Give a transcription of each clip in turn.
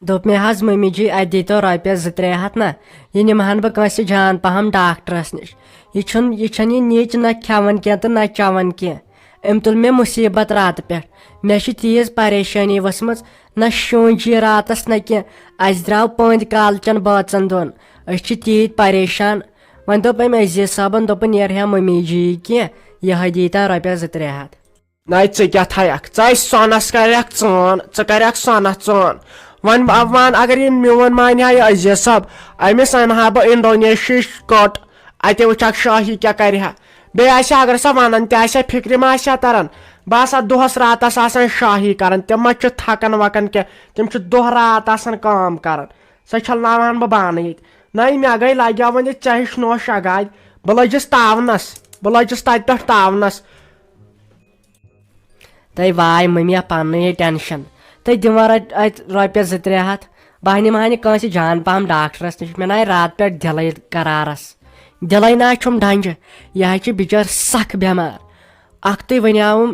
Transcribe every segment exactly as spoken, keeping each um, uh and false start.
دوٚپ مےٚ حظ، مٔمی جی، اَتہِ دیٖتو رۄپیَس زٕ ترٛےٚ ہَتھ نہ، یہِ نِمہٕ ہن بہٕ کٲنٛسہِ جان پَہَم ڈاکٹرَس نِش۔ یہِ چھُنہٕ، یہِ چھَنہٕ یہِ نِچ نہ کھٮ۪وان کینٛہہ تہٕ نہ چٮ۪وان کینٛہہ۔ أمۍ تُل مےٚ مُصیٖبت راتہٕ پٮ۪ٹھ۔ مےٚ چھِ تیٖژ پریشٲنی ؤژھمٕژ، نہ شوٗنٛچ یہِ راتَس نہ کینٛہہ۔ اَسہِ درٛاو پٔنٛدۍ کالچَن بٲژَن دۄن۔ أسۍ چھِ تیٖتۍ پریشان۔ وۄنۍ دوٚپ أمۍ عزیز صٲبَن، دوٚپُن، "یَرٕ ہا مٔمی جی یی کینٛہہ، یِہوٚے دیٖتو رۄپیَس زٕ ترٛےٚ ہَتھ۔" نَے ژٕ کیٛاہ تھایَکھ؟ ژٕ ٲسۍ سۄنَس کَریکھ ژٲن، ژٕ کَریکھ سۄنَس ژٲن۔ وۄنۍ وَن، اگر یہِ میون مانہِ ہا یہِ عزیز صٲب، أمِس اَنہٕ ہا بہٕ اِنڈونیشیِچ کٔٹ، اَتہِ وٕچھَکھ شاہی کیٛاہ کَرِ ہا۔ بیٚیہِ آسہِ ہا، اگر سۄ وَنان تہِ آسہِ ہا، فِکرِ ما آسہِ ہا تَران۔ بہٕ آسہٕ ہا دۄہَس راتَس آسان شاہی کَران، تِم ما چھِ تھَکان وَکان کینٛہہ، تِم چھِ دۄہ رات آسان کٲم کَران۔ سۄ چھَلناوان بہٕ بانہٕ ییٚتہِ۔ نَے، مےٚ گٔے لَگیٛاو وۄنۍ یہِ ژےٚ ہِش نوش اَگادِ۔ بہٕ لٔجِس تاونَس، بہٕ لٔجِس تَتہِ پٮ۪ٹھ تاونَس۔ تہٕ واے مٔمیا پننُے یہِ ٹینشن۔ تہٕ دِوان رۄ-، اتہِ رۄپیس زٕ ترٛےٚ ہتھ۔ بہٕ نِمہٕ ہا نہٕ کٲنٛسہِ جان پہم ڈاکٹرس نِش، مےٚ نہ آیہِ راتہٕ پٮ۪ٹھ دِلٕے قرارس۔ دِلٕے نہ چھُم ڈنجہِ۔ یہِ ہا چھِ بِچٲر سخ بٮ۪مار۔ اکھتُے ونیاوُم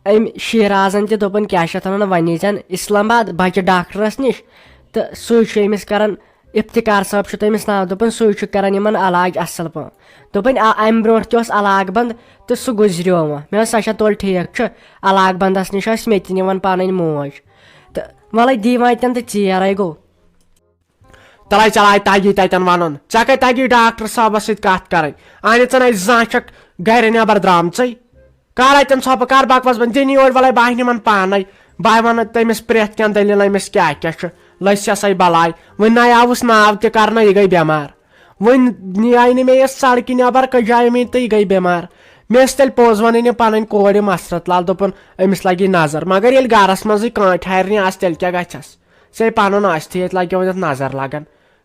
أمۍ شیرازن تہِ، دوٚپُن، کیٛاہ چھِ اتھ ونان، وۄنۍ نیٖزٮ۪ن اسلام آباد بچہِ ڈاکٹرس نِش، تہٕ سُے چھُ أمِس کران افتخار صٲب چھُ تٔمِس ناو، دوٚپُن، سُے چھُ کران یِمن علاج اصل پٲٹھۍ۔ دوٚپُن، آ، امہِ برونٛٹھ تہِ اوس علاقہٕ بند تہٕ سُہ گُزریو وۄنۍ۔ مےٚ ووٚن، سۄ چھےٚ تُل ٹھیٖک چھُ، علاقہٕ بندس نِش ٲسۍ مےٚ تہِ نِوان پنٕنۍ موج۔ تہٕ وَلَے دی وۄنۍ تَن تہٕ ژیر ہے گوٚو۔ تَلَے ژےٚ لایہِ تَگی تَتٮ۪ن وَنُن، ژےٚ کَتہِ تَگی ڈاکٹر صٲبَس سۭتۍ کَتھ کَرٕنۍ؟ اَنہِ ژٕ نَے زانٛہہ چھَکھ گَرِ نٮ۪بر درٛامژٕے۔ کر اتٮ۪ن ژھۄپہٕ، کر بکواس بنٛد، دِنی اورٕ، وَلَے بہٕ نِمن پانے۔ بہٕ ونہٕ تٔمِس پرٛٮ۪تھ کینٛہہ دٔلیٖل، أمِس کیٛاہ کیٛاہ چھُ، لٔسۍ یَسَے بلاے۔ وٕنہِ نَے آوُس ناو تہِ کرنہٕ، یہِ گٔے بٮ۪مار۔ وٕنہِ نِیاے نہٕ مےٚ یہِ سڑکہِ نٮ۪بر کٔجایہِ مےٚ تہٕ یہِ گٔے بٮ۪مار۔ مےٚ ٲس تیٚلہِ پوٚز ونٕنۍ یہِ پنٕنۍ کورِ مسرت لال، دوٚپُن أمِس لگی نظر، مگر ییٚلہِ گرس منٛزٕے کانٛہہ ٹھہرِ نہٕ آسہِ، تیٚلہِ کیٛاہ گژھٮ۪س؟ ژےٚ پنُن آسہِ تھٕے، ییٚتہِ لگیو وۄنۍ یتھ نظر لگان۔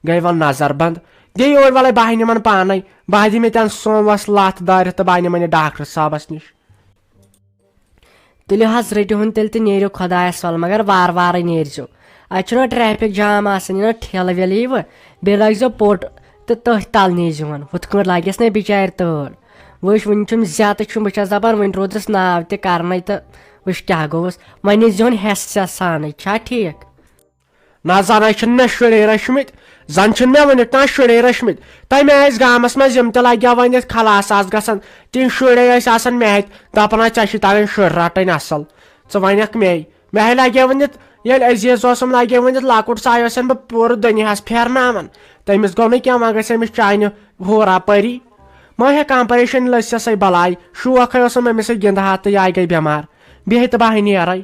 گٔے وۄنۍ نظر بنٛد۔ دے یورٕ، وَلَے بہٕ نِمَن پانَے۔ بہٕ دِمہٕ تَن سوموَس لَتھ دٲرِتھ تہٕ بہٕ نِمَن یہِ ڈاکٹر صٲبَس نِش۔ تُلِو حظ، رٔٹِو ہُن تیٚلہِ تہٕ نیٖرِو خۄدایَس حوالہٕ، مگر وارٕ وارَے نیٖرزیو۔ اَتہِ چھُنہ ٹریفک جام آسان، یہِ نہ ٹھیلہٕ ویلہٕ یِیہِ وٕ، بیٚیہِ لٲگزیو پوٚٹ تہٕ تٔتھۍ تَل نیٖرزیون۔ ہُتھ کٲٹھۍ لَگٮ۪س نہ بِچارِ تٲر۔ وٕچھ، وٕنہِ چھُم زیادٕ چھُم، بہٕ چھَس دَپان، وٕنہِ روٗدُس ناو تہِ کَرنَے تہٕ وٕچھ کیٛاہ گوٚوُس۔ وۄنۍ نیٖرزیون ہٮ۪س سٮ۪س سانٕے، چھا ٹھیٖک؟ نہ، زَن ہے چھِنہٕ مےٚ شُرۍ رٔچھمٕتۍ، زَن چھِنہٕ مےٚ وٕنیُک تام شُرۍ رٔچھمٕتۍ۔ تَمہِ آیہِ ٲسۍ گامَس منٛز یِم تہِ لَگیٛاو وۄنۍ ییٚتہِ خلاص آسہٕ گژھان، تِم شُرۍ ٲسۍ آسان مےٚ اَتھِ، دَپان ٲسۍ، "ژےٚ چھُے تَگان شُرۍ رَٹٕنۍ اَصٕل، ژٕ وَنَکھ مے۔" مےٚ ہے لَگیٛاو وٕنِتھ، ییٚلہِ عزیز اوسُم، لَگیٛاو وٕنِتھ لۄکُٹ سایہِ اوس، بہٕ پوٗرٕ دُنیاہَس پھیرناوان۔ تٔمِس گوٚو نہٕ کینٛہہ، وۄنۍ گژھِ أمِس چانہِ ہورا پٲری۔ ما ہیٚکان پریشٲنی لٔژھ ژےٚ سَے بَلاے، شوق ہے اوسُم أمِس سۭتۍ گِنٛدٕ ہا تہٕ یہِ آیہِ گٔے بٮ۪مار، بیٚہہِ تہٕ بہٕ ہے نیرَے۔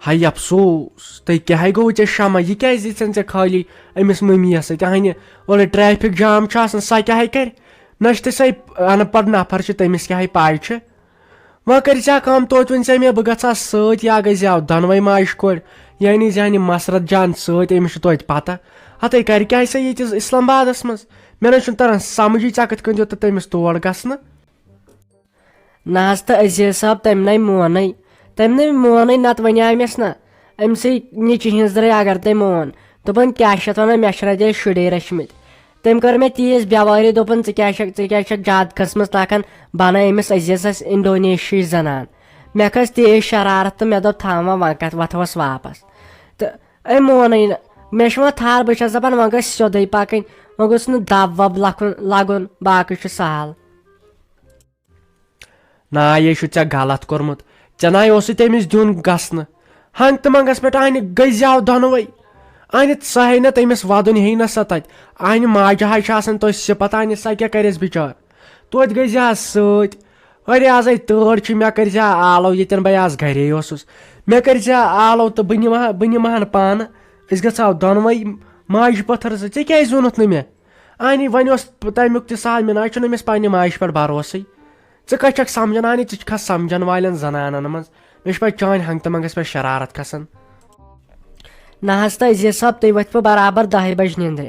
ہاے افسوس، تُہۍ کیٛاہ ہے گوٚو ژےٚ شمع؟ یہِ کیٛازِ دِژٕن ژےٚ خٲلی أمِس مٔمی یَس سۭتۍ؟ اَہنہِ، اورٕ ٹریفک جام چھُ آسان، سۄ کیٛاہ ہے کَرِ؟ نہ چھِ تۄہہِ سۄے اَن پَڑھ نفر چھِ، تٔمِس کیٛاہ ہے پَے چھِ؟ وۄنۍ کٔرۍ زِ کٲم، توتہِ ؤنۍ زِ مےٚ بہٕ گژھٕ ہا سۭتۍ، یا گٔے زِ آو دۄنوَے ماجہِ کورِ، یعنی زِ اَنہِ مسرت جان سۭتۍ، أمِس چھُ توتہِ پَتہ۔ ہَتَے کَرِ کیٛاہ سا ییٚتہِ اسلام آبادَس منٛز؟ مےٚ نہ چھُنہٕ تَران سَمجھٕے، ژےٚ کِتھ کٔنۍ دیُت تہٕ تٔمِس تور گژھنہٕ؟ نہ حظ تہٕ عزیز صٲب، تٔمۍ نے مونٕے، تٔمۍ نے مونٕے، نتہٕ ونیاومس نہ۔ أمۍ سٕے نِچہِ ہٕنٛز درے اگر تٔمۍ مون۔ دوٚپُن، "کیٛاہ چھِ اتھ ونان، مےٚ چھِنہ ژےٚ شُرے رٔچھمٕتۍ۔" تٔمۍ کٔر مےٚ تیٖژ بٮ۪وٲری، دوٚپُن، "ژٕ کیٛاہ چھکھ، ژٕ کیٛاہ چھکھ زیادٕ قٕسمٕژ تکان، بنٲے أمِس عزیزس انڈونیشیِچ زنان۔" مےٚ کھٔژ تیز شرارت تہٕ مےٚ دوٚپ، "تھاو وۄنۍ، وۄنۍ کتھ، وۄتھوس واپس۔" تہٕ أمۍ مونٕے نہٕ۔ مےٚ چھُ وۄنۍ تھر، بہٕ چھس دپان وۄنۍ گژھِ سیوٚدُے پکٕنۍ، وۄنۍ گوٚژھ نہٕ دب وب لکھُن، لگُن، باقٕے چھُ سہل۔ نا، یے چھُ ژےٚ غلط کوٚرمُت۔ ژےٚ ناے اوسُے تٔمِس دیُن گژھنہٕ۔ ہنٛگ تہٕ منٛگس پٮ۪ٹھ اَنہِ گٔزیاو دۄنوَے۔ اَنہِ سۄ ہے نہ تٔمِس وَدُن ہیٚیہِ نہ سۄ تَتہِ۔ اَنہِ ماجہِ ہاے چھِ آسان تٔتھۍ صِفت، اَنہِ سۄ کیٛاہ کَرٮ۪س بِچار؟ توتہِ گٔزیاس سۭتۍ۔ اَرے، آزَے تۭر چھِ، مےٚ کٔرۍ زِ آلو، ییٚتٮ۪ن بہٕ آز گَرے اوسُس۔ مےٚ کٔرۍ زِ آلو تہٕ بہٕ نِمہٕ ہا، بہٕ نِمہٕ ہَن پانہٕ۔ أسۍ گژھو دۄنوَے ماجہِ پٔتھٕر زٕ۔ ژےٚ کیٛازِ ووٚنُتھ نہٕ مےٚ؟ اہنی، وۄنۍ اوس تمیُک تہِ سہل، مےٚ نہ حظ چھُنہٕ أمِس پننہِ ماجہِ پٮ۪ٹھ بھروسٕے۔ ژٕ کتہِ چھکھ سمجھان؟ اہنی، ژٕ چھکھا سمجھن والٮ۪ن زنانن منٛز؟ مےٚ چھِ پتہٕ چانہِ ہنٛگتہٕ منٛگس پٮ۪ٹھ شرارت کھسان۔ نہ حظ تہٕ عزیز صٲب، تُہۍ ؤتھِو برابر دَہہِ بجہِ نِندرِ۔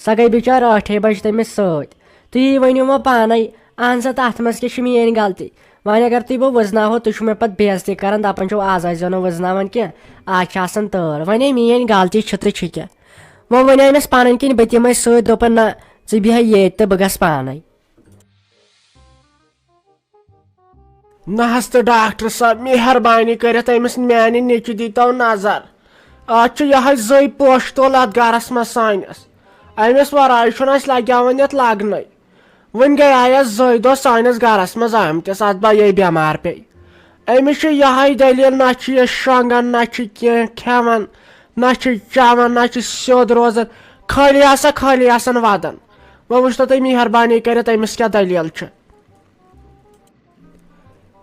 سۄ گٔے بِچٲر ٲٹھے بجہِ تٔمِس سۭتۍ۔ تُہی ؤنِو وۄنۍ پانے، اہن سا، تہٕ اتھ منٛز کیٛاہ چھِ میٲنۍ غلطی؟ وۄنۍ اگر تُہۍ بہٕ وٕزناوہو، تُہۍ چھِو مےٚ پتہٕ بے عزتی کران، دپان چھِو، از ٲسۍ زیو نہٕ وٕزناوان کینٛہہ، از چھِ آسان تٲر۔ وۄنۍ ہے میٲنۍ غلطی چھِ تہٕ چھِ کیٛاہ؟ وۄنۍ ونیٛاے مےٚ پنٕنۍ کِنۍ، بہٕ تہِ یِمے سۭتۍ، دوٚپُن، "نہ، ژٕ بیٚہہ ییٚتہِ تہٕ بہٕ گژھٕ پانے۔" نہ حظ تہٕ ڈاکٹر صٲب، مہربٲنی کٔرِتھ أمِس میانہِ نیٚچہِ دیٖتو نظر۔ آز چھُ یِہوٚے زٔے پوشہٕ تول اَتھ گرس منٛز سٲنِس۔ أمِس ورٲے چھُنہٕ اَسہِ لگیوان یَتھ لگنَے۔ وۄنۍ گٔے آیس زٔے دۄہ سٲنِس گرس منٛز آمتِس، اَتھ بایے بٮ۪مار پیٚیہِ۔ أمِس چھِ یِہوٚے دٔلیٖل، نہ چھُ یہِ شۄنٛگان، نہ چھُ کینٛہہ کھٮ۪وان، نہ چھُ چٮ۪وان، نہ چھُ سیوٚد روزان، خٲلی آسان، خٲلی آسان ودان۔ وۄنۍ وٕچھتو تُہۍ مہربٲنی کٔرِتھ أمِس کیٛاہ دٔلیٖل چھِ۔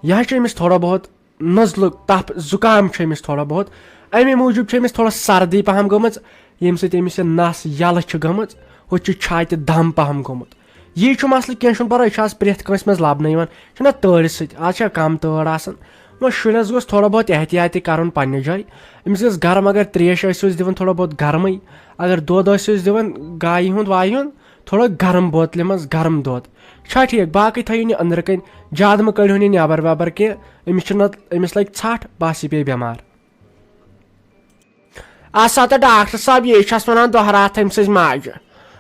یہِ حظ چھُ أمِس تھوڑا بہت نزلُک تپھ زُکام چھُ أمِس تھوڑا بہت، اَمے موٗجوٗب چھِ أمِس تھوڑا سردی پہم گٔمٕژ، ییٚمہِ سۭتۍ أمِس یہِ نس یَلہٕ چھِ گٔمٕژ، ہُتہِ چھُ چھاتہِ دم پہم گوٚمُت۔ یی چھُ مسلہٕ، کینٛہہ چھُنہٕ پرواے، یہِ چھُ آز پرٛٮ۪تھ کٲنٛسہِ منٛز لبنہٕ یِوان، چھُنہ تۭرِ سۭتۍ، آز چھےٚ کم تۭر آسان۔ وۄنۍ شُرِس گوٚژھ تھوڑا بہت احتیاطی کرُن پننہِ جایہِ، أمِس گٔژھ گرم، اگر ترٛیش ٲسِوس دِوان تھوڑا بہت گرمٕے، اگر دۄد ٲسِوس دِوان گایہِ ہُنٛد وایہِ ہُنٛد، تھوڑا گرم بوتلہِ منٛز گرم دۄد۔ چھا ٹھیٖک؟ باقٕے تھٲیِو نہٕ أنٛدرٕ کَنۍ، زیادٕ مہٕ کٔڑۍہُن یہِ نٮ۪بر وٮ۪بر کینٛہہ۔ أمِس چھِ نَتہٕ، أمِس لَگہِ ژھَٹھ، بَس یہِ پیٚیہِ بٮ۪مار۔ آ سا تہٕ ڈاکٹر صٲب، یی چھَس وَنان دۄہ راتھ أمۍ سٕنٛزِ ماجہِ۔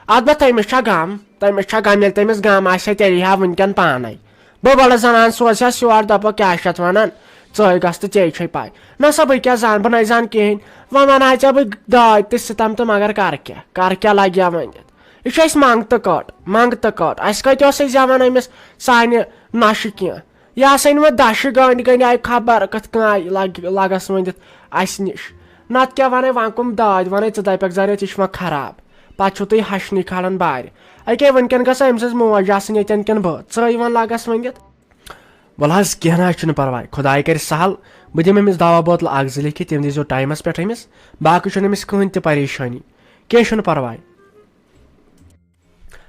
اَدٕ بہٕ تٔمِس چھا غم؟ تٔمِس چھا غم؟ ییٚلہِ تٔمِس غم آسہِ ہا، تیٚلہِ یی ہا وٕنۍکٮ۪ن پانَے۔ بہٕ بَلہٕ زَنان سوزِ ہا یورٕ، دَپو کیٛاہ چھِ اَتھ وَنان، ژٕے گژھ تہٕ ژےٚ چھے پَے۔ نہ سا بہٕ کیٛاہ زانہٕ، بہٕ نَے زانہٕ کِہیٖنۍ۔ وۄنۍ وَنہٕ ہا ژےٚ بہٕ دٲدۍ تہِ سِتَم تہٕ مگر کَرٕ کیٛاہ؟ کَرٕ کیٛاہ لَگہِ ہا ؤنِتھ؟ یہِ چھُ اَسہِ منٛگتہٕ کٔٹ، منٛگتہٕ کٔٹ۔ اَسہِ کَتہِ اوس اَسہِ زٮ۪وان أمِس سانہِ نَشہِ کینٛہہ؟ یہِ آسان وۄنۍ دَشہِ گٔنٛڈۍ گٔنٛڈۍ آیہِ خبر کِتھ کٔنۍ آیہِ لَگ-، لَگَس ؤنِتھ اَسہِ نِش۔ نَتہٕ کیٛاہ وَنَے، وۄنۍ کَم دٲدۍ وَنَے ژٕ دَپٮ۪کھ زَن یہِ چھُ وۄنۍ خراب۔ پَتہٕ چھُو تُہۍ ہَشنٕے کھالان بارِ۔ أکے وٕنۍکٮ۪ن گژھِ أمۍ سٕنٛز موج آسٕنۍ ییٚتٮ۪ن کِنہٕ بہٕ؟ ژٕے وَن لَگَس ؤنِتھ۔ وَلہٕ حظ، کینٛہہ نہ حظ چھُنہٕ پَرواے، خۄداے کَرِ سَہَل۔ بہٕ دِمہٕ أمِس دَوا بوتلہٕ اَکھ زٕ لیکھِتھ، تِم دیٖزیو ٹایمَس پٮ۪ٹھ أمِس۔ باقٕے چھُنہٕ أمِس کٕہٕنۍ تہِ پریشٲنی، کینٛہہ چھُنہٕ پَرواے۔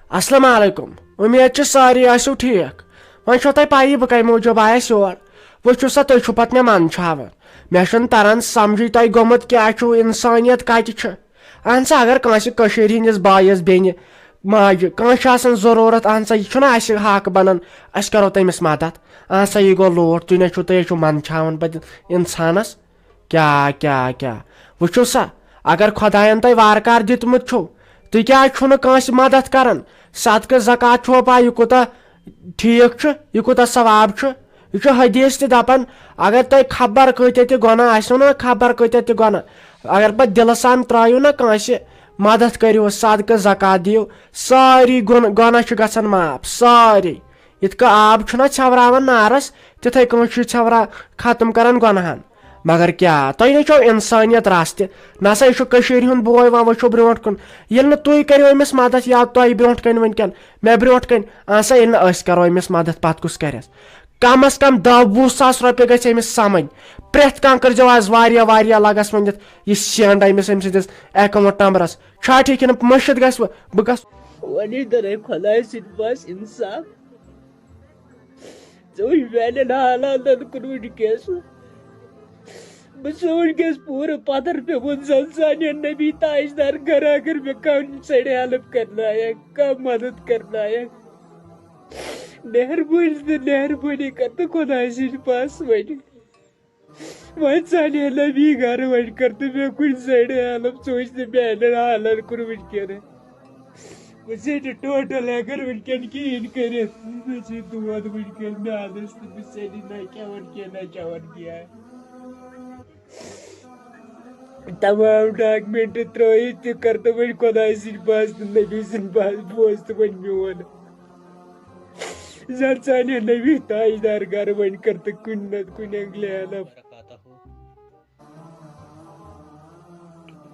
السلام علیکم، اُمید چھِ سٲری ٲسِو ٹھیٖک۔ وۄنۍ چھو تۄہہِ پَیی بہٕ کَمہِ موٗجوٗب آیَس یور۔ وٕچھِو سا، تُہۍ چھِو پَتہٕ مےٚ منٛدچھاوان۔ مےٚ چھُنہٕ تَران سَمجھٕے تۄہہِ گوٚمُت کیٛاہ چھُو، اِنسٲنیت کَتہِ چھِ؟ اہن سا، اگر کٲنٛسہِ کٔشیٖرِ ہِنٛدِس بایِس، بیٚنہِ، ماجہِ، کٲنٛسہِ چھُ آسان ضروٗرت، اہن سا، یہِ چھُنہ اَسہِ حق بَنان أسۍ کَرو تٔمِس مدد؟ اہن سا، یہِ گوٚو لوٗٹھ، تُہۍ نہ چھِو، تُہۍ حظ چھِو منٛدچھاوان پَتہٕ اِنسانَس۔ کیٛاہ، کیٛاہ، کیٛاہ؟ وٕچھِو سا، اگر خۄدایَن تۄہہِ وارٕ کار دیُتمُت چھُو، تُہۍ کیٛازِ چھُو نہٕ کٲنٛسہِ مدد کران؟ صدقہٕ زکوٰۃ چھُوا پَے یہِ کوٗتاہ ٹھیٖک چھُ، یہِ کوٗتاہ ثواب چھُ؟ یہِ چھُ حدیث تہِ دَپان، اگر تۄہہِ خبر کۭتیٛاہ تہِ گۄناہ آسِنو نہ، خبر کۭتیٛاہ تہِ گۄناہ، اگر پَتہٕ دِلہٕ سان ترٛٲیِو نہ کٲنٛسہِ، مدد کٔرِو، صدقہٕ زکوٰۃ دِیِو، سٲری گۄن-، گۄناہ چھِ گژھان معاف، سٲری۔ یِتھ کٔنۍ آب چھُنہ ژھٮ۪وراوان نارس، تِتھے کٔنۍ چھُ یہِ ژھٮ۪ورا-، ختم کران گۄناہن۔ مگر کیٛاہ، تۄہہِ نے چھو انسٲنیت رژھ تہِ؟ نہ سا، یہِ چھُ کٔشیٖرِ ہُنٛد بوے، وۄنۍ وٕچھو برونٛٹھ کُن۔ ییٚلہِ نہٕ تُہۍ کٔرِو أمِس مدد، یا تۄہہِ برونٛٹھ کنہِ وٕنکٮ۪ن، مےٚ برونٛٹھ کنہِ، اہن سا، ییٚلہِ نہٕ أسۍ کرو أمِس مدد، پتہٕ کُس کرٮ۪س؟ کم از کم دَہ وُہ ساس رۄپیہِ گژھِ أمِس سمٕنۍ۔ پرٛٮ۪تھ کانٛہہ کٔرۍزیو آز واریاہ واریاہ لگس ؤنِتھ، یہِ send أمِس أمۍ سٕنٛدِس account نمبرس۔ چھا ٹھیٖک کِنہٕ مٔشِتھ گژھِ بہٕ؟ بہٕ گژھٕ۔ وۄنۍ دَرے خۄداے سۭتۍ بس انصاف۔ ژٕ وٕچھ میانٮ۪ن حالاتن کُن وٕنکیٚس۔ بہٕ چھُس وٕنکیٚس پوٗرٕ پتھر پیوٚمُت زن سانٮ۪ن نبی تاجدار گرا، اگر مےٚ کانٛہہ سایڈ help کرنایکھ، کانٛہہ مدد کرنایکھ، مہربٲنی تہٕ مہربٲنی کر تہٕ خۄداے سٕنٛدۍ پاس وۄنۍ۔ وۄنۍ ژَلہِ ہے نہ میٛٲنۍ گرٕ، وۄنۍ کر تہٕ مےٚ کُنہِ سایڈٕ help، ژٕ وٕچھ نہٕ میٛانٮ۪ن حالن کُن وٕنکیٚنَس۔ بہٕ ژھٕنہِ total ہٮ۪کن وٕنکیٚن کِہیٖنۍ کٔرِتھ۔ مےٚ چھِ دود وٕنکیٚن میٛادَس تہٕ بہٕ ژھٕنہِ نہ کھٮ۪وان کینٛہہ، نہ چٮ۪وان کینٛہہ۔ تمام document ترٲیِتھ تہِ کر تہٕ وۄنۍ خۄداے سٕنٛدۍ پاس تہٕ نبی سٕنٛدۍ پاس بوز تہٕ وۄنۍ میون۔ زن سانہِ نبی تاجدار گرٕ وۄنۍ کر تہٕ کُنہِ نتہٕ کُنہِ angle help۔ وبرکاتہ۔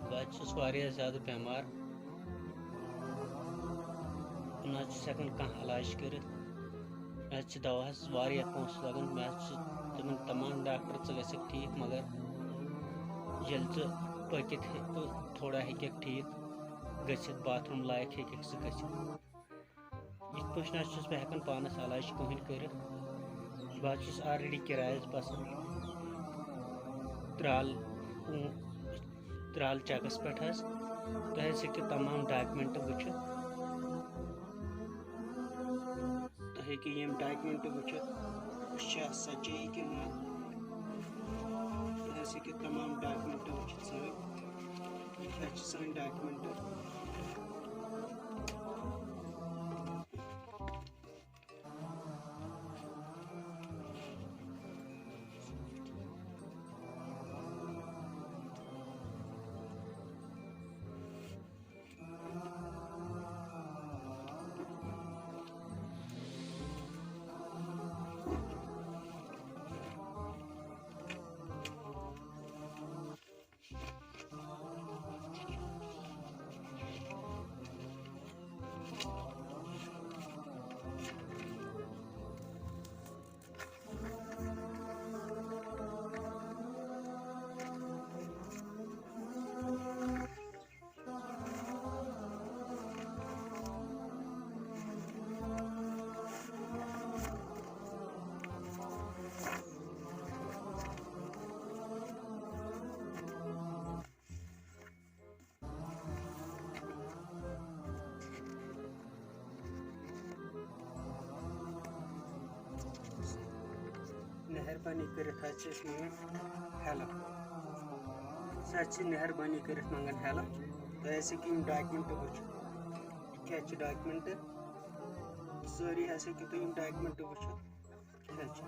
بہٕ حظ چھُس واریاہ زیادٕ بٮ۪مار۔ بہٕ نہ حظ چھُس ہٮ۪کان کانٛہہ علاج کٔرِتھ۔ مےٚ حظ چھِ دواہَس واریاہ پونٛسہٕ لَگان۔ مےٚ حظ چھِ تِمَن تَمام ڈاکٹر، ژٕ گژھکھ ٹھیٖک، مگر ییٚلہِ ژٕ پٔکِتھ ہے-، تھوڑا ہیٚکَکھ ٹھیٖک گٔژھِتھ، باتھ روٗم لایق ہیٚکَکھ ژٕ گٔژھِتھ۔ یِتھ پٲٹھۍ نہ حظ چھُس بہٕ ہٮ۪کان پانَس علاج کٕہٕنۍ کٔرِتھ۔ بہٕ حظ چھُس already کِرایَس بَسان۔ ترٛال، ترٛال چَکَس پٮ۪ٹھ حظ۔ تُہۍ حظ ہیٚکِو تَمام document وٕچھِتھ۔ تُہۍ ہیٚکِو یِم document وٕچھِتھ، أسۍ چھا سچٲیی کِنہٕ نہ۔ تُہۍ حظ ہیٚکِو تَمام document وٕچھِتھ سٲنۍ۔ یِم حظ چھِ سٲنۍ document۔ مہربٲنی کٔرِتھ حظ چھِ أسۍ منٛگان ہیلپ۔ سُہ حظ چھِ مہربٲنی کٔرِتھ منٛگان ہیلپ۔ تُہۍ حظ ہیٚکِو یِم ڈاکیومٮ۪نٹ وٕچھِتھ۔ یہِ کیٛاہ چھِ ڈاکیومٮ۪نٹ؟ سٲری حظ ہیٚکِو تُہۍ یِم ڈاکیومٮ۪نٹ وٕچھِتھ۔ یہِ حظ چھِ